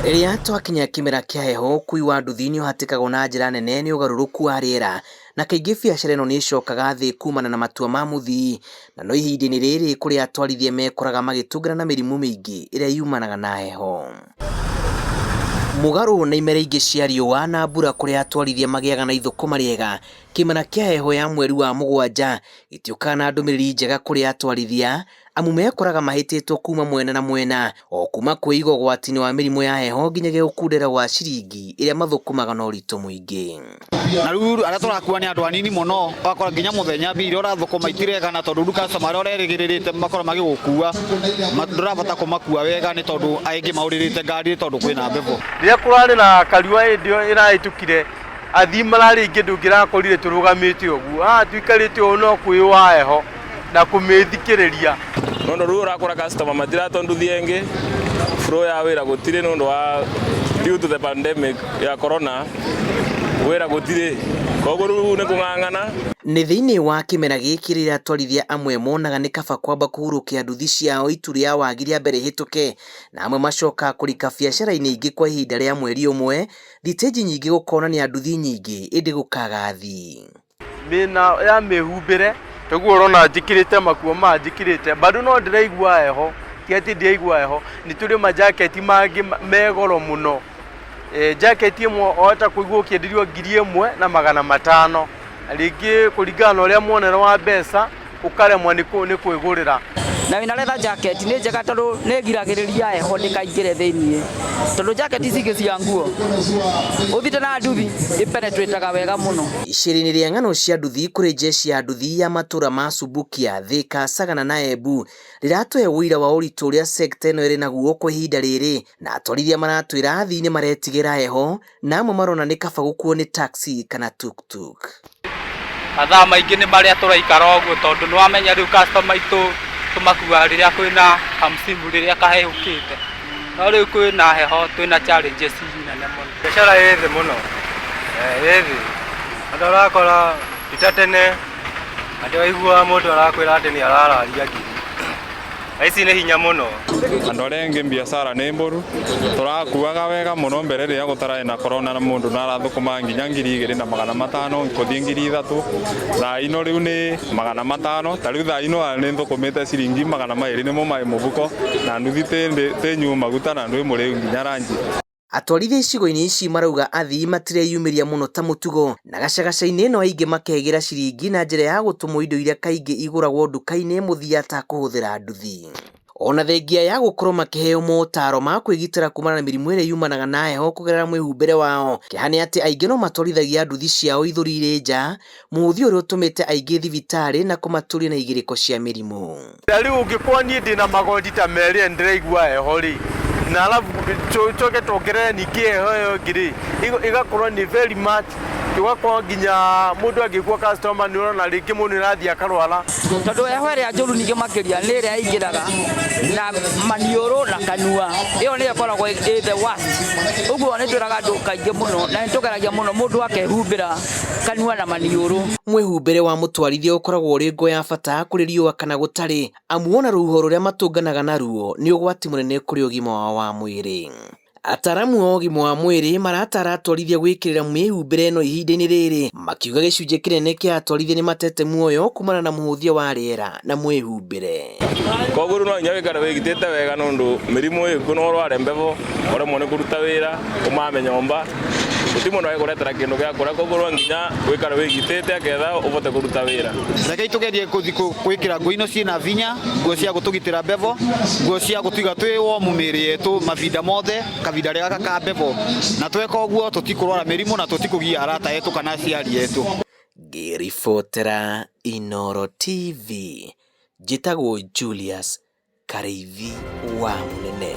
Rĩrĩa twakinya kĩmera kĩa heho, ũkui wa nduthi nĩ ũhatĩkagwo na njĩra nene nĩ ũgarũrũku wa rĩera, na kaingĩ biacara ĩno nĩ ĩcokaga thĩ kumana na matua ma mũthii, na no ihinda-inĩ rĩrĩ kũrĩa atwarithia mekoraga magĩtũngana na mĩrimũ mĩingĩ ĩrĩa yumanaga na heho. Mũgarũ na imera ingĩ cia riũa na mbura kũrĩa atwarithia magĩaga na ithũkũma rĩega, kĩmera kĩa heho ya mweri wa mũgwanja gĩtiũkaga na ndũmĩrĩri njega kũrĩ atwarithia, amu mekoraga mahĩtĩtwo kuma mwena na mwena, o kuma kwĩiga ũgwati-inĩ wa mĩrimũ ya heho nginyagia gũkundera gwa ciringi ĩrĩa mathũkũmaga na ũritũ mũingĩ. Na rĩu arĩa tũrakua nĩ andũ anini mũno, ũgakora nginya mũthenya mbia iria ũrathũkũma itiregana tondũ rĩu customer arĩa ũrerĩgĩrĩrĩte makorwo magĩgũkua ndũrabota kũmakua wega nĩ tondũ aingĩ maũrĩrĩte ngari nĩ tondũ kwĩna mbevo. Rĩrĩa kũrarĩ na kariũa hĩndĩ ĩyo ĩrahĩtũkire, athii mararĩ aingĩ ndũngĩrakorire tũrũgamĩte ũguo, haha tũikarĩte ũũ no kwĩyũa heho na kũmĩthikĩrĩria. Nondu riu urakora customer matiratwa nduthi engi, flow ya wira gutiri nundu wa due to the pandemic ya corona, wira gutiri, koguo riu ni kung'ang'ana. Nĩ thĩinĩ wa kĩmera gĩkĩ rĩrĩa atwarithia amwe monaga nĩ kaba kwamba kũhurũkia nduthi ciao itu rĩa wagi rĩa mbere rĩhĩtũke, na amwe macokaga kũrika biacara-inĩ ingĩ kwa ihinda rĩa mweri ũmwe, thitĩnji nyingĩ gũkonania nduthi nyingĩ ĩndĩ gũkaga athii. Mĩena ya mĩhumbĩre taguo ũrona njĩkĩrĩte makuo maya njĩkĩrĩte bado no ndĩraigua heho, ti atĩ ndiraigua heho, nĩ tũrĩ manjaketi mangĩ me goro mũno. Njaketi ĩmwe wahota kũigua ũkĩenderio 1500, rĩngĩ kũringana na ũrĩa muonere wa mbeca ũkaremwo nĩ kwĩgũrĩra. Na wĩna leather jacket nĩ njega tondũ nĩ ĩgiragĩrĩria heho ndĩkaingĩre thĩiniĩ, tondũ jacket ici ingĩ cia nguo ũthiĩte na nduthi ĩ penetrate wega mũno. Icera-inĩ rĩa ng'ano cia nduthi kũrĩ jeshi ya nduthi ya matũra ma Subukia, Thika, Sagana na Embu rĩratũhe ũira wa ũritũ ũrĩa sekta ĩno ĩrĩ naguo kwa ihinda rĩrĩ, na atwarithia maratwĩra athii nĩ maretigĩra heho na amwe marona nĩ kaba gũkuo nĩ taxi kana tuktuk. Mathaa maingĩ nĩ marĩa tũraikara ũguo tondũ nĩ wamenya rĩu customer aitũ tũmakuaga rĩrĩa kwĩna kamsimu rĩrĩa kahehũkĩte, no rĩu kwĩna heho twĩna challenges nene mũno. Biacara ĩ thĩ mũno, ĩ thĩ, andũ ũrakora ti ta tene atĩ waiguaga mũndũ arakwĩra atĩ nĩ arararia ngiri. Thaa ici nĩ hinya mũno. Andũ arĩa angĩ biacara nĩ mbũru, tũrakuaga wega mũno mbere rĩrĩa gũtararĩ na corona na mũndũ nĩ arathũkũma nginya 2500 gũthiĩ 3000, thaa ino rĩu nĩ 500, ta rĩu thaa ino nĩ thũkũmĩte ciringi 200 nĩmo marĩ mũhuko na nduthi tĩ nyue maguta na ndwĩ mũrĩu nginya ranji. Atwarithia icigo-inĩ ici marauga athii matireyumĩria mũno ta mũtugo, na gacagaca-inĩ ĩno aingĩ makegĩra ciringi na njĩra ya gũtũmwo indo iria kaingĩ igũragwo nduka-inĩ mũthia atakũhũthĩra nduthi. Ona thengia ya gũkorwo makĩheo motaro ma kwĩgitĩra kumana na mĩrimũ ĩrĩa yumanaga na heho kũgerera mwĩhumbĩre wao, kĩeha nĩ atĩ aingĩ no matwarithagia nduthi ciao ithũri irĩ nja, mũhũthia ũrĩa ũtũmĩte aingĩ thibitarĩ na kũmatũria na igĩrĩko cia mĩrimũ. Ta rĩu ũngĩkorwo niĩ ndĩna magoti ta merĩ na nĩndĩraigua heho rĩ, na arabu tũcoke tuongerere ningĩ heho ĩyo ĩngĩ rĩ, ĩgakorwo nĩ very much, ũgakorwo nginya mũndũ angĩkua customer nĩ ũrona rĩngĩ mũndũ nĩ arathiĩ akarwara. Tondũ heho ĩrĩa njũru ningĩ makĩria nĩ ĩrĩa ĩingĩraga na maniũrũ na kanua, ĩyo nĩyo ĩkoragwo ĩ the worst. Ũguo nĩ twĩraga andũ kaingĩ mũno na nĩ tũgeragia mũno mũndũ akehumbĩra kanua na maniũrũ. Mwĩhumbĩre wa mũtwarithia ũkoragwo ũrĩ ngo ya bata kũrĩ riũa kana gũtarĩ, amu ona rũhuho rũrĩa matũnganaga naruo nĩ ũgwati mũnene kũrĩ ũgima wao wa mwĩrĩ. Ataramu a ũgima wa mwĩrĩ maratara atwarithia gwĩkĩrĩra mĩhumbĩre ĩno ihinda-inĩ rĩrĩ, makiuga gĩcunjĩ kĩnene kĩa atwarithia nĩ matete muoyo kumana na mũhũthia wa rĩera na mwĩhumbĩre. Koguo rĩu no nginya wĩikare wĩgitĩte wega nũndũ mĩrimũ ĩkuo no ũrware mbevo, ũremwo nĩ kũruta wĩra, ũmame nyũmba, gũtirĩ mũndũ agĩkũretera kĩndũ gĩa kũrĩa, koguo no nginya wĩikare wĩgitĩte aketha ũbote kũruta wĩra. Rekei tũgerie gũthiĩ gwĩkĩra nguo ino ciĩna vinya, nguo cia gũtũgitĩra mbevo, nguo cia gũtũiga twĩ warm mĩĩrĩ yetu mavinda mothe, kavinda gaka ka mbevo, na tweka ũguo tũtikũrwara mĩrimũ na tũtikũgia arata etũ kana aciari etũ. Ngĩribotera Inooro TV, njĩtagwo Julius Karĩithi wa Mũnene.